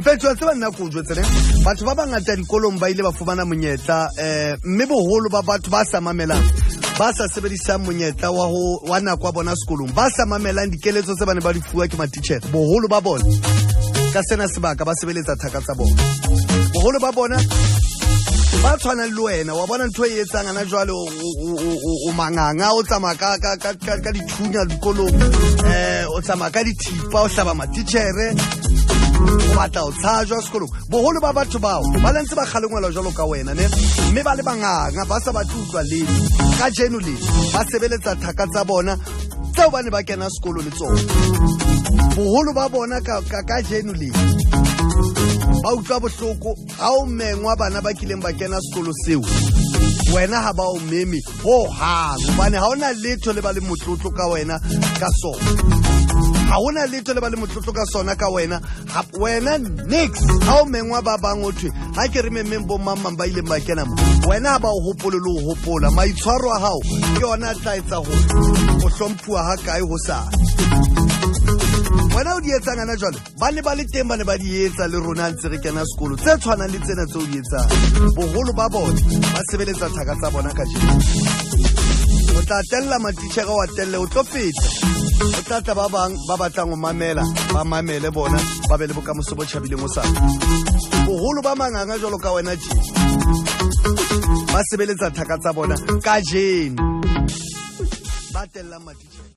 Mfethu, wa tseba nna ko o jwetse ne, batho ba bangata dikolong ba ile ba fumana monyetla, mme boholo ba batho ba sa mamelang, ba sa sebedisang monyetla wa ho wa nako ya bona sekolong, ba sa mamelang dikeletso tse ba ne ba di fuwa ke matitjhere, boholo ba bona ka sena sebaka ba sebeletsa thaka tsa bona. Boholo ba bona ba tshwanang le wena, wa bona ntho e etsang ana jwale, o manganga, o tsamaya ka dithunya dikolong, o tsamaya ka dithipa, o hlaba matitjhere, o batla o tshajwa sekolong. Boholo ba batho bao ba le ntse ba kgalengwelwa jwalo ka wena ne, mme ba le banganga, ba sa batle utlwa letho. Kajeno le ba sebeletsa thaka tsa bona tseo ba ne ba kena sekolo le tsona. Boholo ba bona kajeno le ba utlwa bohloko ha o mengwa bana ba kileng ba kena sekolo seo, wena ha ba o meme ho hang, hobane ha hona letho le ba le motlotlo ka wena ka sona. Ha hona letho le ba le motlotlo ka sona ka wena. Wena nix. Ha o mengwa ba bang, o thwe ha ke re memeng bo mang mang ba ileng ba kena mo, wena ha ba o hopole le ho hopola. Maitshwaro a hao ke yona a tla etsa hore o hlomphuwa ha kae ho sa wena o di etsang ana jwale. Ba ne ba le teng, ba ne ba di etsa le rona ntse re kena sekolo, tse tshwanang le tsena tse o di etsang. Boholo ba bona ba sebeletsa thaka tsa bona kajeno. O tla tella matitjhere, wa telle, o tlo feta, o tla tla ba bang ba batlang ho mamela, ba mamele bona, ba be le bokamoso bo tjhabileng. O sa boholo ba manganga jwalo ka wena tje, ba sebeletsa thaka tsa bona kajeno, ba tellang matitjhere.